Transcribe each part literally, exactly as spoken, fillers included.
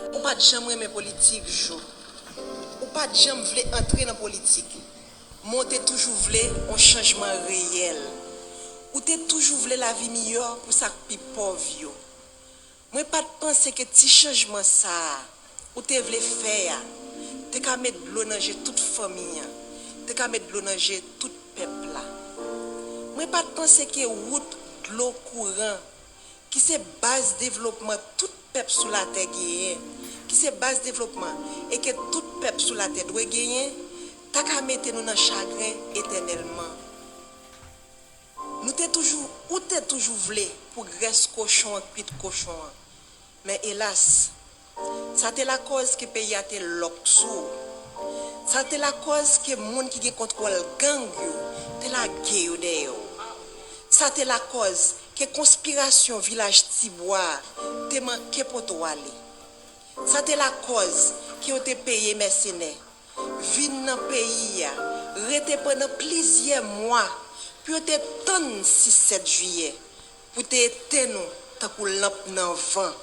Ou pa t janm renmen politik, Jo. Ou pa t janm vle antre nan politik. Men w te toujou vle yon chanjman reyèl. Ou te toujou vle lavi miyò pou sa k pi pòv yo. Mwen pa t panse ke ti chanjman sa a ou te vle fè a te ka met dlo nan je tout fanmi an, te ka met dlo nan je tout pèp la. Mwen pa t panse ke wout, dlo, kouran, ki se baz devlopman tout pèp sou latè genyen, ki se baz devlopman e ke tout pèp sou latè dwe genyen, ta ka mete nou nan chagren etènèlman. Nou te toujou, ou te toujou vle pou grès kochon an kwit kochon an. Men elas, sa te lakòz ke peyi a te lòk sou ou. Sa te lakòz ke moun ki gen kontwòl gang yo te lage yo dèyè w. Sa te lakòz ke konspirasyon Vilaj Tibwa a te manke pote w ale. Sa te lakòz ke yo te peye mèsenè vin nan peyi a, rete pandan plizyè mwa pou yo te tann sis sèt jiyè, pou te etenn ou tankou lanp nan van.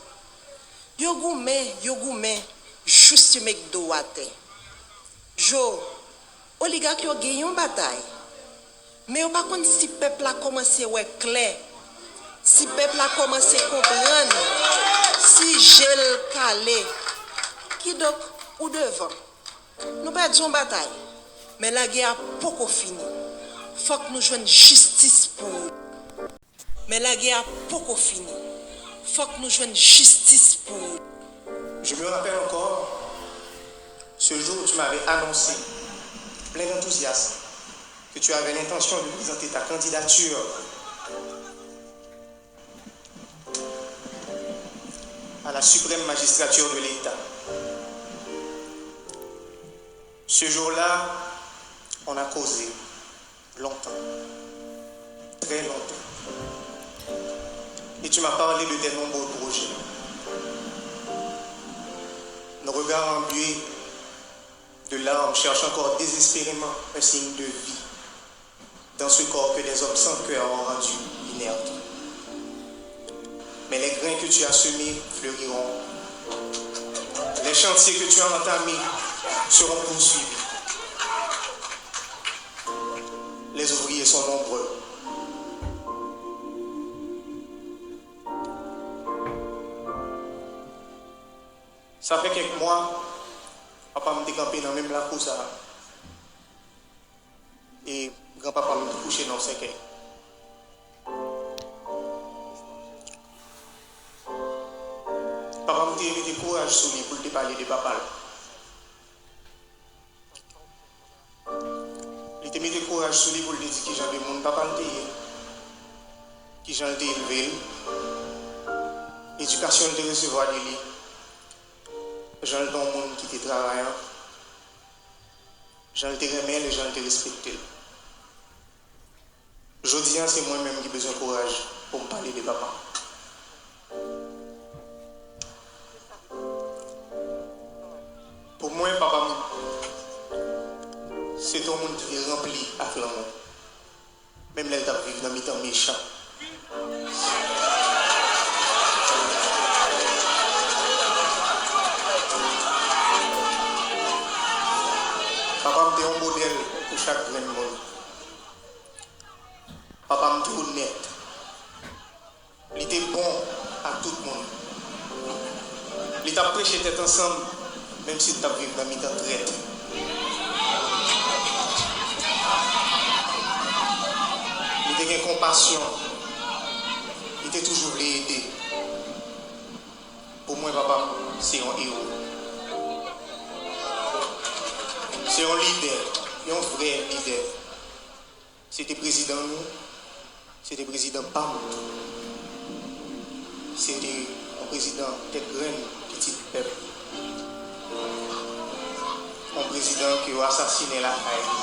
Yo goumen, yo goumen, jous yo met do atè. Jo, oligak yo gen yon batay, men yo pa konn si pèp la kòmanse wè klè, si pèp la kòmanse konprann, si je l kale. Kidonk, ou devan. Nou pèdi yon batay, men lagè a poko fini. Fòk nou jwenn jistis pou ou. Men lagè a poko fini. Fòk nou jwenn jistis pou ou. Je me rappelle encore ce jour où tu m'avais annoncé, plein d'enthousiasme, que tu avais l'intention de présenter ta candidature à la suprême magistrature de l'État. Ce jour-là, on a causé longtemps, très longtemps. Et tu m'as parlé de tes nombreux projets. Nos regards embués de larmes cherchent encore désespérément un signe de vie dans ce corps que des hommes sans cœur ont rendu inerte. Mais les grains que tu as semés fleuriront. Les chantiers que tu as entamés seront poursuivis. Les ouvriers sont nombreux. Sa fè kèk mwa, papa m te kanpe nan menm lakou sa a. E granpapa m te kouche nan yon sèkèy. Papa m te mete kouraj sou li pou l te pale de papa l. Li te mete kouraj sou li pou l te di kijan de moun papa l te ye, kijan l te elve l, edikasyon l te resevwa de li, jan l te yon moun ki te travayan, jan l te renmen l e jan l te respekte l. Jodi a, se mwen menm ki bezwen kouraj pou m pale de papa m. Pou mwen, papa m se te yon moun ki te ranpli ak lanmou, menm lè l t ap viv nan mitan mechan. Papa m te yon modèl pou chak grenn moun. Papa m te onèt. Li te bon ak tout moun. Li t ap preche tèt ansanm, menm si l t ap viv nan mitan trèt. Li te gen konpasyon. Li te toujou vle ede. Pou mwen, papa m se yon ewo. Se yon lidè, yon vrè lidè. Se te prezidan nou, se te prezidan pa m tou. Se te yon prezidan tèt grenn, pitit pèp. Yon prezidan ke yo asasinen lakay li.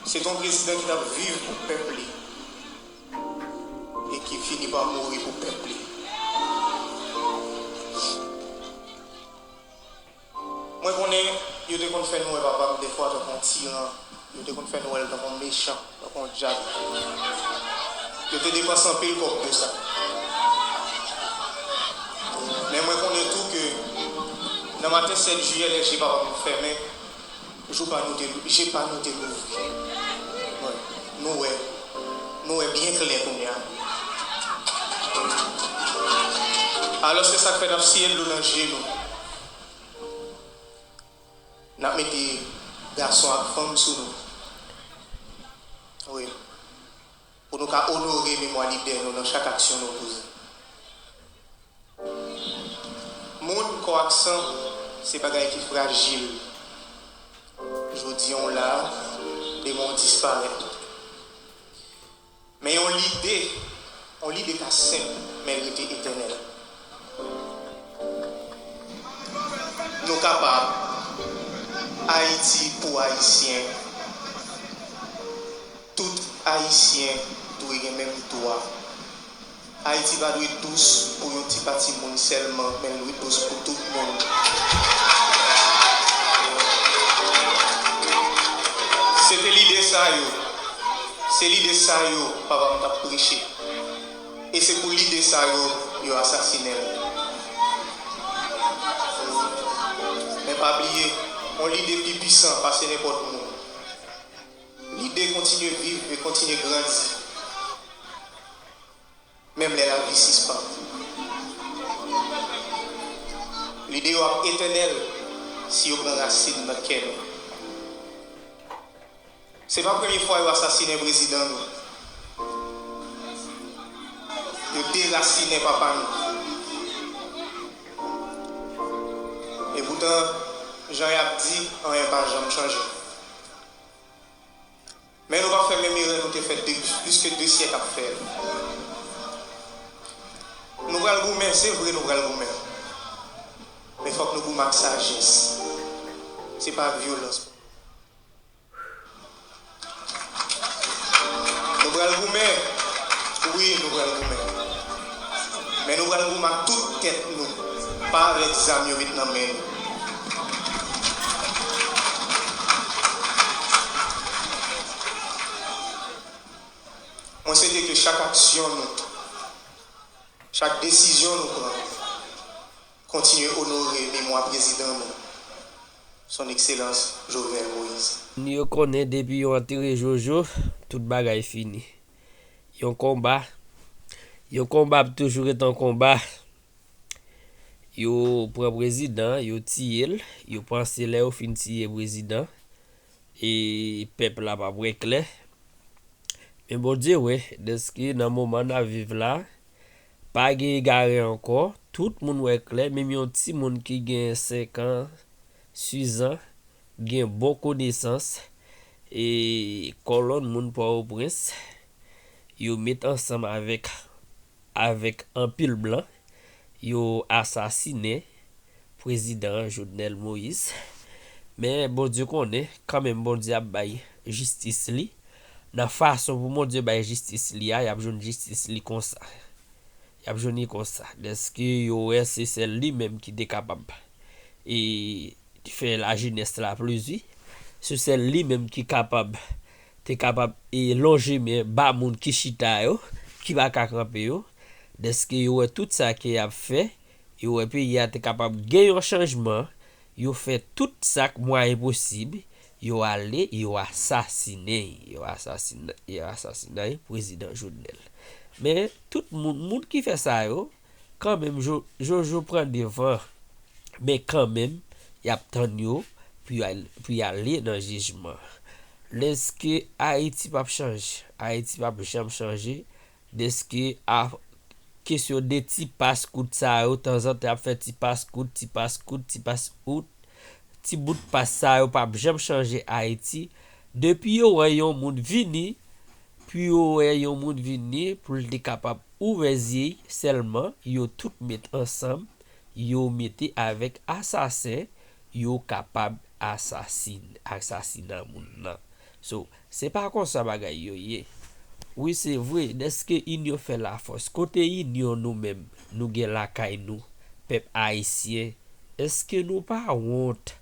Se te yon prezidan ki t ap viv pou pèp li e ki fini pa mouri pou pèp li. Mwen konnen yo te konn fè n wè papa m dèfwa tankou yon tiran, yo te konn fè n wè l tankou yon mechan, tankou yon djab. Yo te depanse anpil kòb pou sa. Men mwen konnen tou, Nan maten sèt jiyè, lè je papa m fèmen, jou pa nou te, je pa nou te louvri. Wi, nou wè, nou wè byen klè kounye a. Alò, se sa k fè n ap siye dlo nan je nou. N ap mete gason ak fanm sou nou. Wi. Pou nou ka onore memwa lidè nou nan chak aksyon nou poze. Moun, kò ak san, se bagay ki frajil. Jodi a w la, demen w disparèt. Men yon lide, yon lide ka senp, men l rete etènèl. Nou kapab. Ayiti pou Ayisyen. Tout Ayisyen dwe gen menm dwa. Ayiti pa dwe dous pou yon ti pati moun sèlman, men l dwe dous pou tout moun. Se te lide sa yo, se lide sa yo papa m t ap preche. E se pou lide sa yo, yo asasinen l. Men pa bliye, yon lide pi pwisan pase nenpòt moun. Lide kontinye viv e kontinye grandi, menm lè lavi sispann. Lide yo ap etènèl si yo pran rasin nan kè nou. Se pa premye fwa yo asasinen prezidan nou. Yo derasinen papa nou. Epoutan, jan y ap di, anyen pa janm chanje. Men nou p ap fè menm erè nou te fè de, plis ke de syèk ap fè. Nou pral goumen, se vre nou pral goumen. Men fòk nou goumen ak sajès. Se pa ak vyolans. Nou pral goumen. Wi, nou pral goumen. Men nou pral goumen ak tout tèt nou, pa avèk zam yo met nan men nou. Mwen swete ke chak aksyon nou, chak desizyon nou pran, kontinye onore memwa prezidan nou, Son Ekselans Jovenel Moïse. Yo konnen depi yo antere Jojo, tout bagay fini. Yon konba, yon konba ap toujou ret yon konba. Yo pran prezidan, yo tiye l, yo panse lè yo fin tiye prezidan, e pèp la p ap wè klè. Men Bondye wè, dèske nan moman n ap viv la, pa gen egare ankò, tout moun wè klè, menm yon timoun ki gen senk an, sis an, gen bon konesans, e kòlonn moun Pòtoprens, yo met ansanm avèk, avèk anpil blan, yo asasinen prezidan Jovenel Moïse. Men Bondye konnen, kanmenm Bondye ap bay jistis li. Nan fason pou Bondye bay jistis li a, y ap jwenn jistis li konsa. Y ap jwenn li konsa. Dèske yo wè se sèl li menm ki te kapab. E fè lajenès la plezi. Se sèl li menm ki kapab, te kapab e lonje men ba moun ki chita yo, ki pa ka kanpe yo. Dèske yo wè tout sa ke y ap fè, yo wè peyi a te kapab gen yon chanjman, yo fè tout sa k mwayen posib, yo ale, yo asasinen, yo asasinen, yo asasinen prezidan Jovenel. Men tout moun, moun ki fè sa yo, kanmenm Jo-, Jojo pran devan, men kanmenm, y ap tann yo pou y al-, pou y ale nan jijman. Dèske Ayiti p ap chanje, Ayiti p ap janm chanje, dèske a, kesyon de ti pas kout sa yo, tanzantan y ap fè ti pas kout, ti pas kout, ti pas out, ti bout pas sa yo p ap janm chanje Ayiti. Depi yo wè yon moun vini, pou yo wè yon moun vini, pou l te kapab ouvè zye sèlman, yo tout met ansanm, yo mete avèk asasen, yo kapab asasin-, asasinen moun nan. So, se pa konsa bagay yo ye. Wi, se vre, dèske inyon fè lafòs. Kote inyon nou menm, nou gen lakay nou, pèp ayisyen? Èske nou pa wont?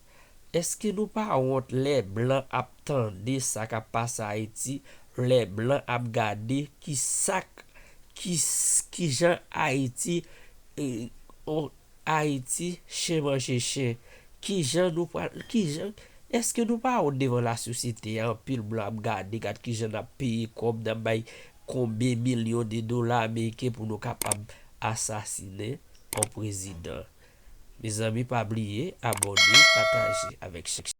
Èske nou pa wont lè blan ap tande sa k ap pase Ayiti, lè blan ap gade ki sa k, ki s-, ki jan Ayiti, e, o-, Ayiti, chen manje chen. Kijan nou pral, kijan, èske nou pa wont devan lasosyete a? Anpil blan ap gade, gad kijan n ap peye kòb, n ap bay konbyen milyon de dola ameriken pou nou kapab asasinen yon prezidan. Mezanmi, pa bliye abòne, pataje avèk chak.